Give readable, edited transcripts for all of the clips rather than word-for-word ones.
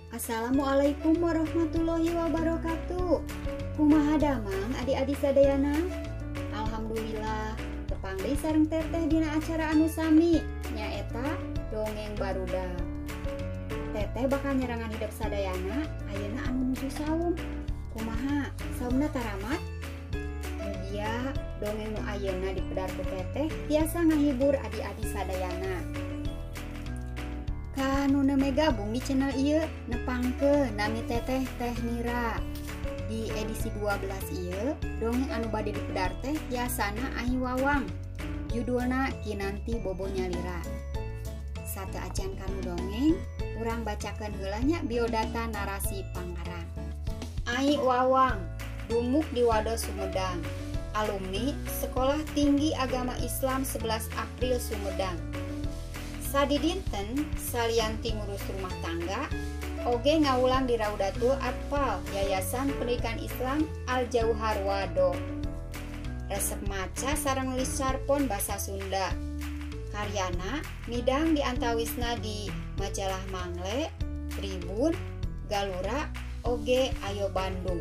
Assalamualaikum warahmatullahi wabarakatuh. Kumaha damang adik-adik sadayana? Alhamdulillah tepang deui sareng teteh dina acara anu sami nyaeta dongeng barudak. Teteh bakal nyerangan hidup sadayana ayeuna anu nuju saum. Kumaha saumna taramat? Mugia dongeng nu ayeuna dipedar ku teteh tiasa ngahibur adik-adik sadayana. Kanu neme gabung di channel ieu nepangkeun nami teteh Teh Nira. Di edisi 12 ieu dongeng anu bade dipedar teh tiasana Ai Wawang. Judulna Kinanti Bobo Nyalira. Sate acan kanu dongeng, urang bacakeun heula nya biodata narasi pangarang. Ai Wawang dumuk di Wado Sumedang. Alumni Sekolah Tinggi Agama Islam 11 April Sumedang. Sadidinten salianti ngurus rumah tangga, oge ngawulang di Raudatul Atfal Yayasan Pendidikan Islam Al Jauhar Wado. Resep maca sareng nulis carpon basa Sunda. Karyana midang di antawisna di majalah Mangle, Tribun, Galura, oge Ayo Bandung.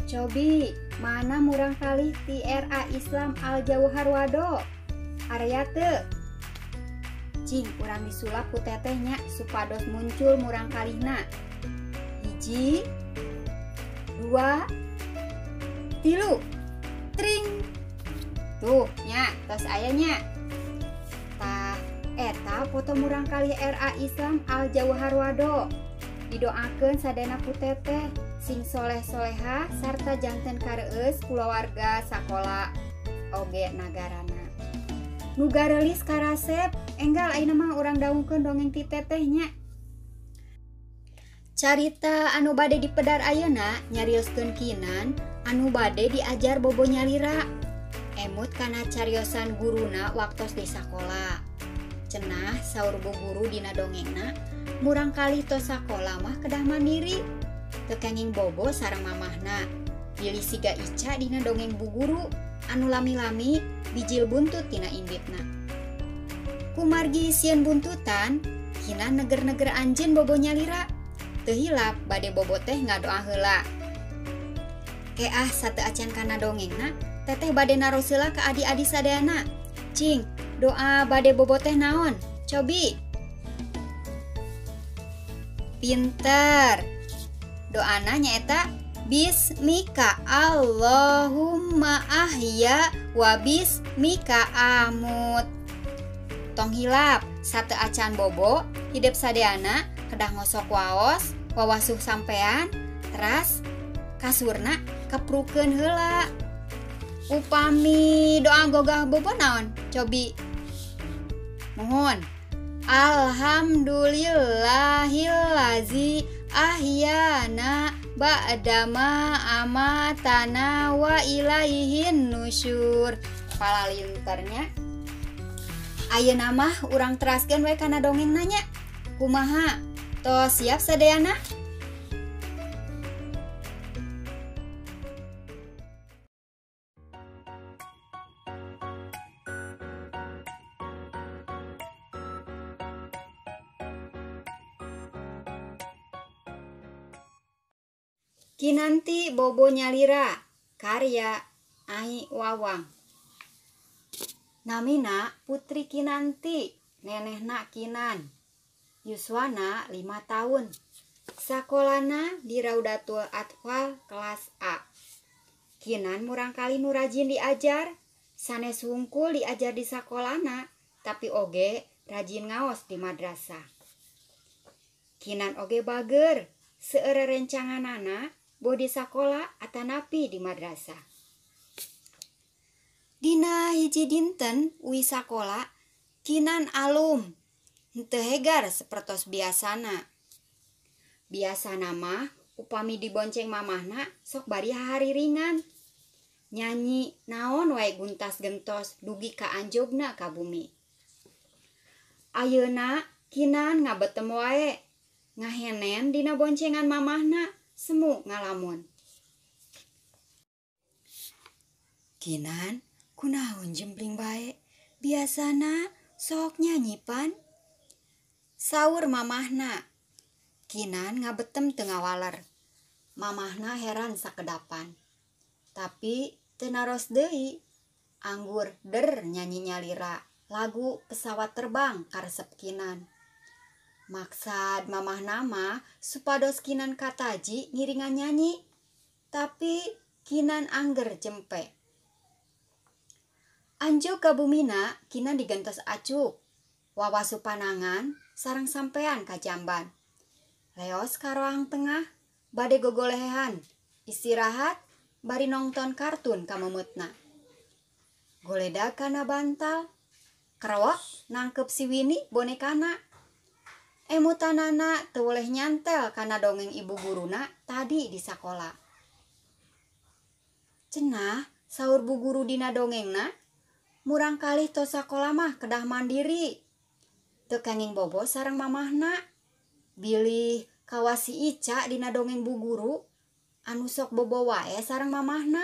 Cobi, mana murang kali ti RA Islam Al Jauhar Wado? Area teu? Cing urang disulap ku tetehnya supados muncul murang kalihna. 1, 2, 3. Tring. Tuh nya tos aya nya. Tah eta foto murang kalih RA Islam Al Jauhar Wado. Didoakeun sadayana ku teteh sing soleh-soleha sarta janten kareueus kulawarga sakola oge nagarana. Nu gareulis karasep enggal ayeuna mah urang daungkeun dongeng ti teteh nya. Carita anu bade dipedar ayeuna nyarioskeun Kinan anu bade diajar bobo nyalira. Emut kana cariosan guruna waktos di sakola. Cenah saur bu guru dina dongengna murang kali tos sakola mah kedah mandiri. Teu kenging bobo sareng mamahna. Bilih siga Ica dina dongeng bu guru anu lami-lami bijil buntut tina inditna. Kumargi sieun buntutan, Kinan neger-neger anjeun bobo nyalira. Teu hilap bade bobo teh ngadoa heula. Keah sateu acan kana dongengna, teteh bade naros heula ka adi-adi sadayana. Cing, doa bade bobo teh naon? Cobi. Pinter. Doana nyaeta Bismika Allahumma ahya wa bismika amut. Tong hilap, sate acan bobo, hidep sadayana, kedah ngosok waos, wawasuh sampean, teras kasurna keprukeun heula. Upami doa gogah bobo naon? Cobi. Mohon. Alhamdulillahillazi ahyana ba'dama amatana wa ilaihin nusyur. Palalinternya ayeuna mah urang teraskeun we kana dongeng nanya. Kumaha? Tos siap sadayana? Kinanti Bobo Nyalira, karya Ai Wawang. Namina Putri Kinanti, nenehna Kinan. Yuswana 5 tahun. Sakolana di Raudatul Atfal kelas A. Kinan murangkali nu rajin diajar, sanes hungkul diajar di sakolana, tapi oge rajin ngaos di madrasah. Kinan oge bager, seueur rencanganana boh di sakola atanapi di madrasah. Dina hiji dinten uih sakola, Kinan alum, henteu hegar sapertos biasana. Biasana mah upami dibonceng mamahna sok bari hahariringan. Nyanyi naon wae guntas gentos dugi ka anjogna ka bumi. Ayeuna Kinan ngabetem wae, ngahenen dina boncengan mamahna semu ngalamun. Kinan kunaon jempling bae, biasana sok nyanyi pan. Saur mamahna. Kinan ngabetem teu ngawaler. Mamahna heran sakedapan. Tapi teu naros deui. Anggur der nyanyi nyalira lagu pesawat terbang karesep Kinan. Maksad mamahna mah supados Kinan kataji ngiringan nyanyi. Tapi Kinan angger jempe. Anjuk ka bumina Kinan digentos acuk. Wawasu panangan sareng sampean ka jamban. Leos ka roang tengah bade gogolehan, istirahat bari nongton kartun ka memeutna. Goledag kana bantal, kerewek nangkep si Winnie bonekana. Emutanana teu weleh nyantel kana dongeng ibu guruna tadi di sakola. Cenah saur bu guru dina dongengna, murang kalih tos sakola mah kedah mandiri. Teu kenging bobo sareng mamahna. Bilih kawas si Ica dina dongeng bu guru anu sok bobo wae sareng mamahna.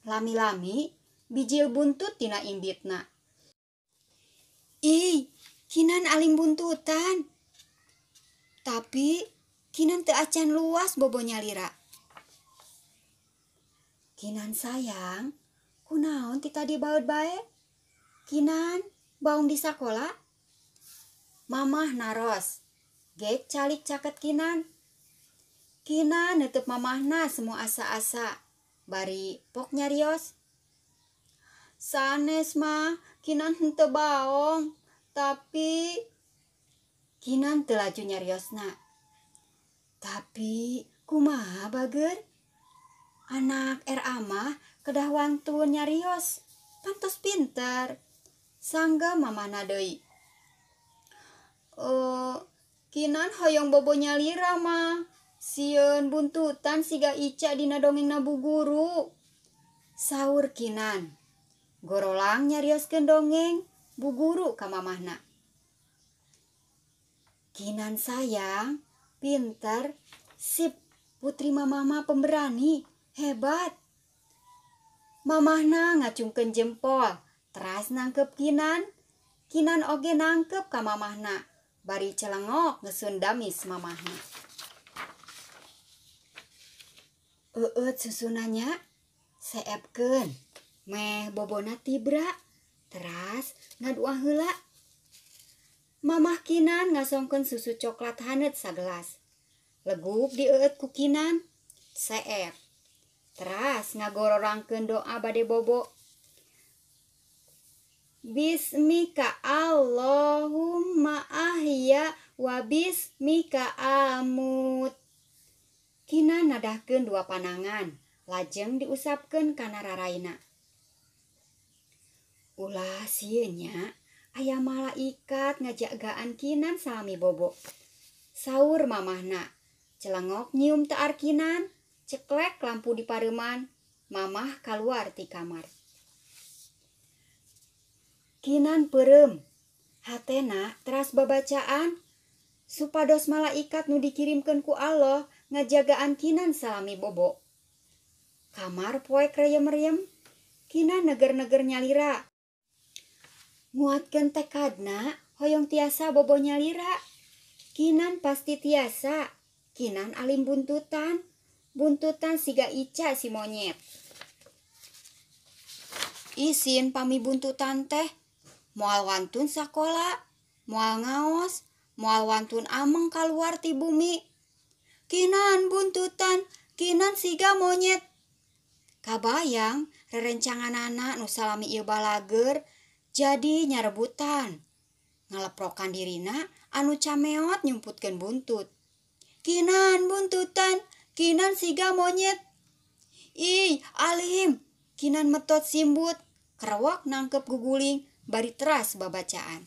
Lami-lami bijil buntut tina imbitna. Ih, Kinan alim buntutan. Tapi Kinan teu acan luas bobo nyalira. Kinan sayang, kunaon ti tadi baeud bae? Kinan baung di sakola? Mamah naros, gek calik caket Kinan. Kinan neuteub mamahna semua asa-asa, bari pok nyarios. Sanes mah, Kinan henteu baong, tapi Kinan teu laju nyariosna. Tapi kumaha bager? Anak RA mah kedah wantun nyarios, pantos pinter. Sangga mamana deui. Kinan hoyong bobo nyalira mah. Sieun buntutan siga Ica dina dongengna bu guru. Saur Kinan. Gorolang nyarioskeun dongeng bu guru ka mamahna. Kinan sayang, pinter, sip, putri mamah pemberani, hebat. Mamahna ngacungkeun jempol, teras nangkep Kinan. Kinan oge nangkep ka mamahna, bari celengok ngesun damis mamahna. Eueut susunanya, seepkeun, meh bobona tibra, teras ngadua heula. Mamah Kinan ngasongkeun susu coklat haneut sagelas. Legup dieueut ku Kinan, seep. Teras ngagororangkeun doa bade bobo. Bismika Allahumma ahya wa bismika amut. Kinan nadahkeun dua panangan, lajeng diusapkeun kana raraina. Ulah sieun nya, aya malaikat ngajagaan Kinan salami bobo. Saur mamahna, celengok nyium taar Kinan, ceklek lampu di pareuman, mamah kaluar ti kamar. Kinan peureum, hatena teras babacaan, supados malaikat nu dikirimkeun ku Allah ngajagaan Kinan salami bobo. Kamar poek reyem-reyem, Kinan neger-neger nyalira. Nguatkeun tekadna hoyong tiasa bobo nyalira. Kinan pasti tiasa. Kinan alim buntutan. Buntutan siga Ica si monyet. Isin pami buntutan teh moal wantun sakola, moal ngaos, moal wantun ameng kaluar ti bumi. Kinan buntutan, Kinan siga monyet. Kabayang rerencanganana nu salami ieu balager jadi nyarebutan. Ngaleprokan dirina anu cameot nyumputkeun buntut. Kinan buntutan, Kinan siga monyet. Ih, alim. Kinan metot simbut, kerewok nangkep guguling, bari teras babacaan.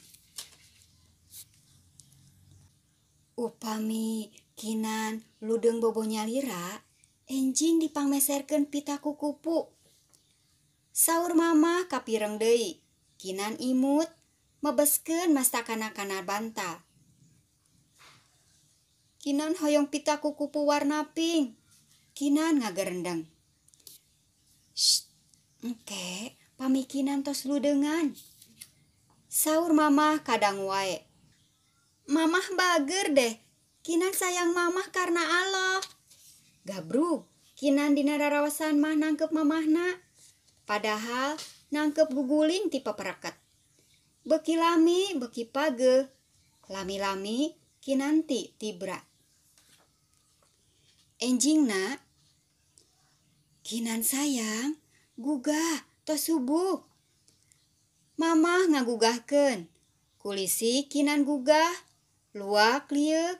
Upami Kinan ludeung bobo nyalira, enjing dipangmeserkeun pita ku kupu. Saur mama kapireng deui. Kinan imut, mebeskeun mastakana kana bantal. Kinan hoyong pita ku kupu warna pink. Kinan ngagerendeng. Shh, engke pami Kinan tos ludeungan. Saur mamah kadang wae. Mamah bager deh. Kinan sayang mamah karena Allah. Gabrug Kinan dina rarawasan mah nangkep mamahna. Padahal nangkep guguling ti papereket. Beki lami beki pageuh. Lami-lami Kinanti tibra. Enjingna, Kinan sayang, gugah tos subuh. Mamah ngagugahkeun. Kulisi Kinan gugah, luak lieuk,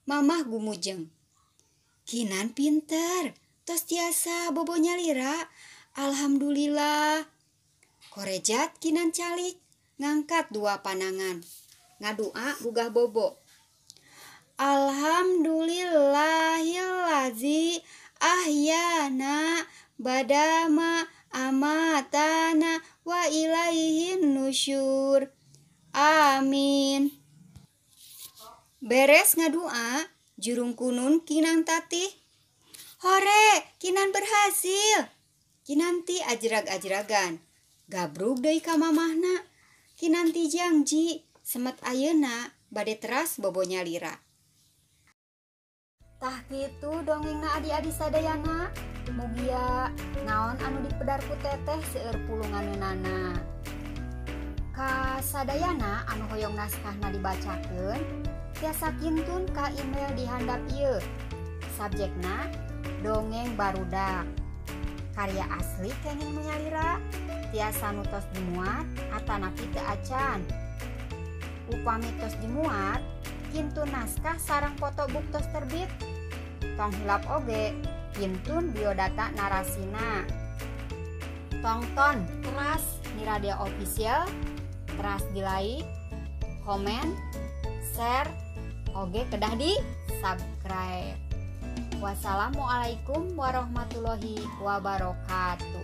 mamah gumujeng. Kinan pinter, tos tiasa bobo nyalira. Alhamdulillah. Korejat Kinan calik, ngangkat dua panangan. Ngadua gugah bobo. Alhamdulillahillazi ahyana badama amatana wa ilaihin nusyur. Amin. Beres ngadua, jurung kunun Kinan tatih. Hore, Kinan berhasil. Kinanti ajrag-ajragan. Gabrug deui ka mamahna. Kinanti jangji, semet ayeuna bade teras bobo nyalira. Tah kitu dongengna adi-adi sadayana. Mugia naon anu dipedar ku teteh seueur pulunganeunana. Ka sadayana anu hoyong naskahna dibacakeun, tiasa kintun ka email di handap ieu. Subjekna dongeng barudak. Karya asli kenging menyalira, tiasa nu tos dimuat atanapi teu acan. Upami tos dimuat, kintun naskah sareng foto buktos terbit. Tong hilap oge, kintun biodata narasina. Tongton teras Niradia Official, teras di like, komen, share, oge kedah di subscribe. Wassalamualaikum warahmatullahi wabarakatuh.